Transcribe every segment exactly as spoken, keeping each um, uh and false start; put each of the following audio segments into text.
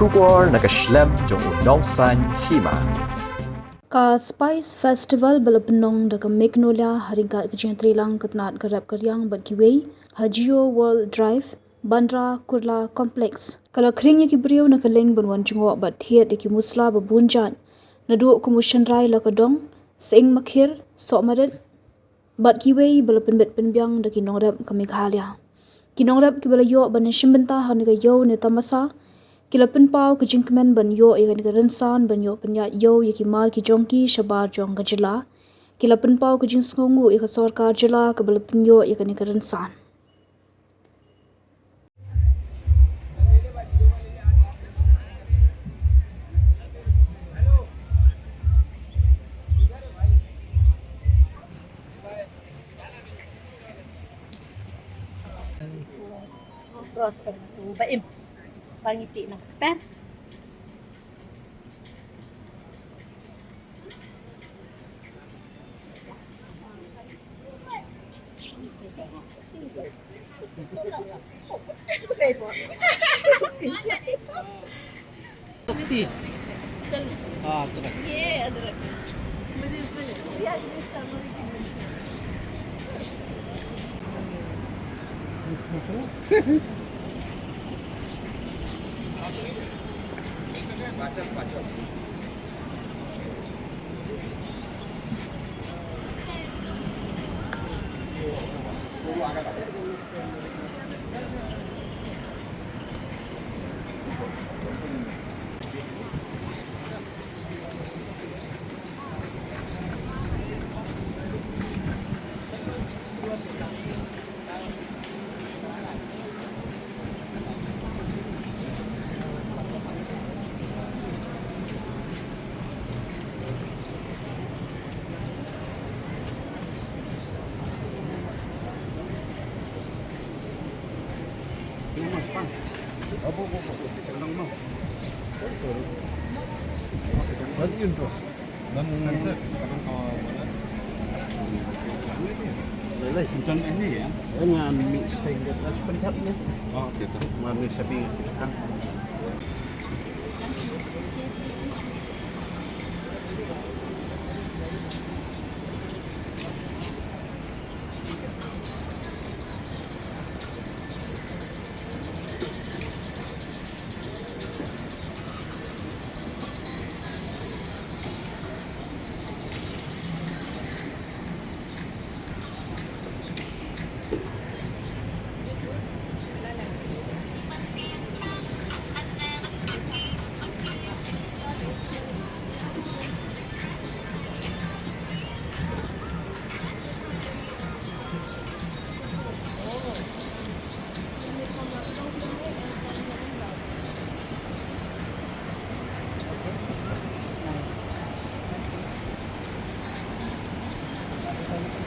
Khubor na ka shlem jong u nongsaiñ hima. Ka Spice Festival ba la pynlong da ka Magnolia ha ryngkat ka jingïatreilang ka tnat ka rep ka riang bad kiwei ha Jio World Drive, Bandra Kurla Complex, ka la khring ïa ki briew na ka liang ban wan jngoh bad thied ïa ki musla ba bun jait, naduh kum u shynrai la ka dong, sying makhir, soh marit, bad kiwei ba la pynbit pynbiang da ki nongrep ka Meghalaya. Ki nongrep kiba la ïoh ban shim bynta ha kane ka Iew ne Tamasa ki la pynpaw ka jingkmen ban ïoh ïa kane ka rynsan ban ïoh pynïaid ïew ïa ki mar ki jong ki shabar jong ka jylla. Ki la pynpaw ka jingsngewnguh ïa ka sorkar jylla kaba la pynïoh ïa kane ka rynsan. Ba im. Ba ngi ti na per. Ti. Ah, tu kan.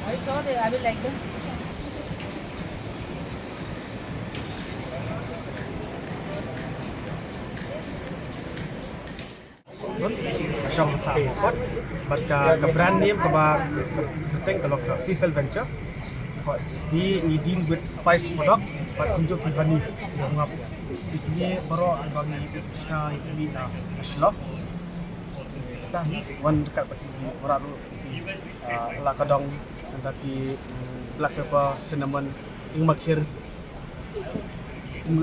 I saw the, I will like them. Tun, ka shong ha Sahmawpot, bad ka, ka brand name kaba kyrteng ka long ka Seafield Venture. Hooid, ngi, ngi deal with spice product, bad kumjuh ki honey, ngap. Iti baroh ba ngi shna iti na Shillong. Kita hi wan dekat bad ki baroh tu, ah, la ka dong, nangta ki, mm, black pepper, cinnamon, ing makhir.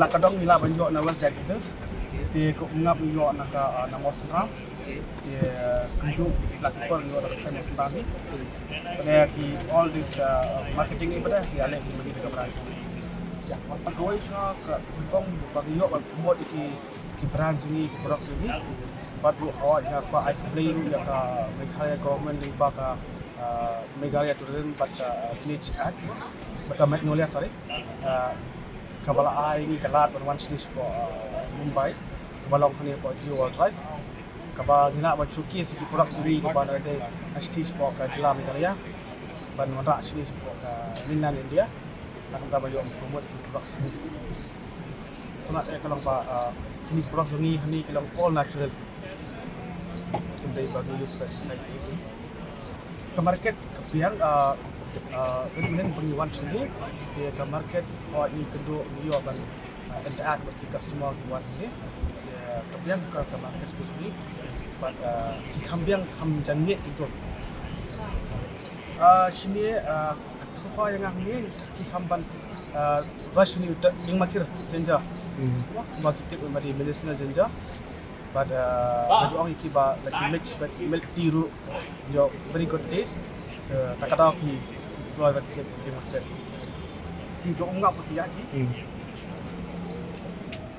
La ka dong ngi lah ban ïoh na West Jaintia Hills. Te ko ngap ngi ïoh na ka, ah, na Mawsynram. Te kumjuh la ka por ngi ïoh na ka Mawsynram hi. Te ki all this, ah, marketing ni pada ki ale ki mani ka brand. Ya, pat kawei sa ka kong ba ngi ïoh ban promote ki, ki brand jong ngi, ki product jong ngi. Bad ruh ka ai ka blei ruh ïa ka Meghalaya government lyngba ka, ah, Meghalaya Tourism bad, ah, Village Act, bad ka Magnolia, sorry. Ah, kaba la ai ngi ka lad ban wan shane shapoh, ah, Mumbai, kaba long hangne hapoh Jio World Drive. Kaba ngi lah ban showcase ki product jong ngi kaba na dei na stage shapoh ka jylla Meghalaya, ban wanrah shane shapoh ka mainland India. Ka kumta ba ïoh promote ki product jong ngi. Kane ka long ba, ah, kine ki product jong ngi hangne ki long all natural. Kim dei ba ngi use pesticide. Ka market ka biang, ah, ah, mynhynnin ba ngi wan shane, te ka market, oh, ngi kynduh ngi ïoh ban Interact bad ki customer ki wan hangne. Ka biang ka, ka market ka jong ngi. Bad, uh, ki kham biang kham jynjar ki don. Uh, shini, uh, so far ïa nga hangne ki kham ban, uh, rush ni uta ïing makhir jynjar. Hmm. Ba ki tip ba dei medicinal jynjar. But, uh, nga ju ong ïa ki ba la ki mix bad milk tea ruh, you know, very good taste. So, ta ka daw ki kloi bad ki, ki, ki, ki ju ong nga ba ki ïa ki. Hmm.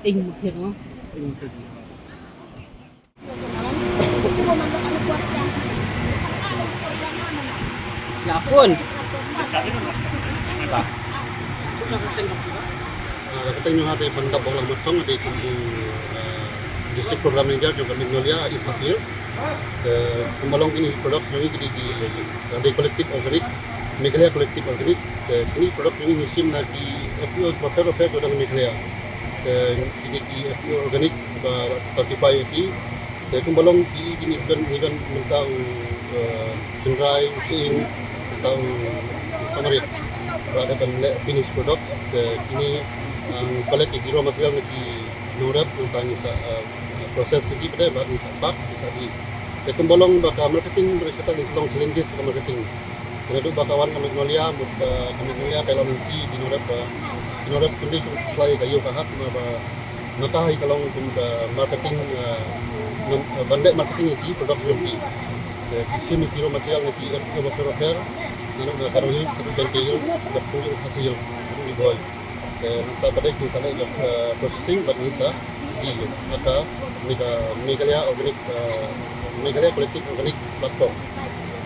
Ïing makhir, no? Ïing makhir. Ya pun. Ah, la ka teng jong nga te Ban Dap Bok Lam Matong, dei kum u, ah, District Program Manager jong ka Magnolia East Khasi Hills. Te kumba long kine ki product jong ngi ki dei ki, ah, dei Collective Organic, Meghalaya Collective Organic. Te kine ki product jong ngi ngi shim na ki F P O bapher bapher jong ka Meghalaya. Te ki dei ki F P O organic ba la certify ïa ki. Te kumba long ki, kine ki don, ngi don mynta u, eh, shynrai, u sying, mynta u, u samarit. Ba dei ban leh finish product, te kine, eh, collect ïa ki raw material na ki nongrep, mynta ngi sa, eh, process ïa ki pat, ba ngi sa pack, ngi sa die. Te kumba long ba ka marketing, ba dei kata ngi long challenges ka marketing. Te naduh ba ka wan ka Magnolia, mut, eh, ka Magnolia ka ïalam lynti ki nongrep, eh, ki nongrep kyndiah shuh shuh ïa ka ïew ka hat, namar ba nangta hi ka long kum ka marketing, eh, ngam, eh, ban leh marketing ïa ki product jong ki. Eh, ki shim ïa ki raw material na ki F P O bapher bapher, naduh na Garo Hills, naduh Jaintia Hills, bad kumjuh Khasi Hills, naduh Ri Bhoi. Eh, nangta pat dei ki sa leh, eh, processing bad ngi sa die ïa ka Mega-, Meghalaya Organic, eh, Meghalaya Collective Organic Platform.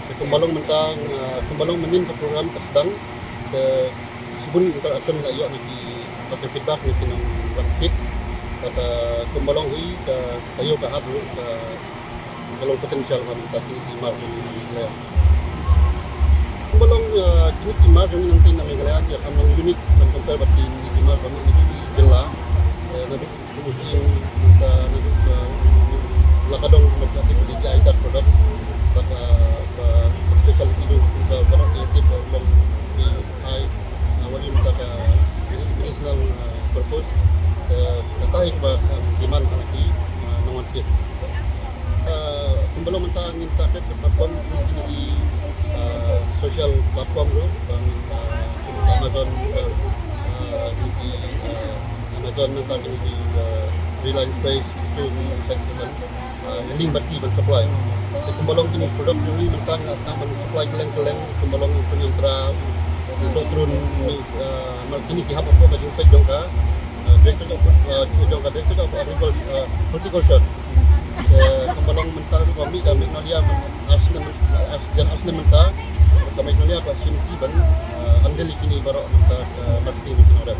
Te kumba long mynta, eh, kumba long mynnin ka program ka sdang, te shibun interaction la ïoh na ki, na ki feedback na ki nongwan feed. Bad, eh, kumba long hi ka, ka ïew ka hat ruh ka, ka long potential ba mynta kine ki mar jong ngi la ïa. Kumba long, eh, kine ki mar jong ngi nangta na Meghalaya ki ïa kam long unique ban compare bad kine ki mar ba mih na ki jylla. Eh, naduh Kum u sying, mynta naduh, eh, la ka dong kumba ki ïa tip ba ki ai tat product, bad, eh, ba speciality jong ka baroh ki ïa tip ba long ki ai, eh, wat ïa mynta ka medi-, medicinal, eh, purpose. Eh, kata hi kaba, eh, demand ha ki, eh, nongwan tip. Eh, kumba long mynta ngin sa create ka platform, kine ki, eh, social platform ruh, ba ngin, eh, kum ka Amazon, eh, eh, kine ki, eh, Amazon, nangta kine ki, eh, Reliance Fresh, itu, eh, link bad ki ban supply. Te kumba long kine ki product jong ngi mynta ngi la sdang ban supply kylleng kylleng, kumba long u Pynïaid Tra, u Sohtrun, ni, eh, mar kine ki hap hapoh ka jingpeit jong ka, eh, Directorate of Food, eh, jong ka Directorate of Agriculture, eh, Horticulture. Eh, kumba long mynta ruh ba mih ka Magnolia, ar snem, ar, jan ar snem mynta, ka Magnolia ka shim ki ban, eh, handle ïa kine baroh mynta ka marketing jong ki nongrep.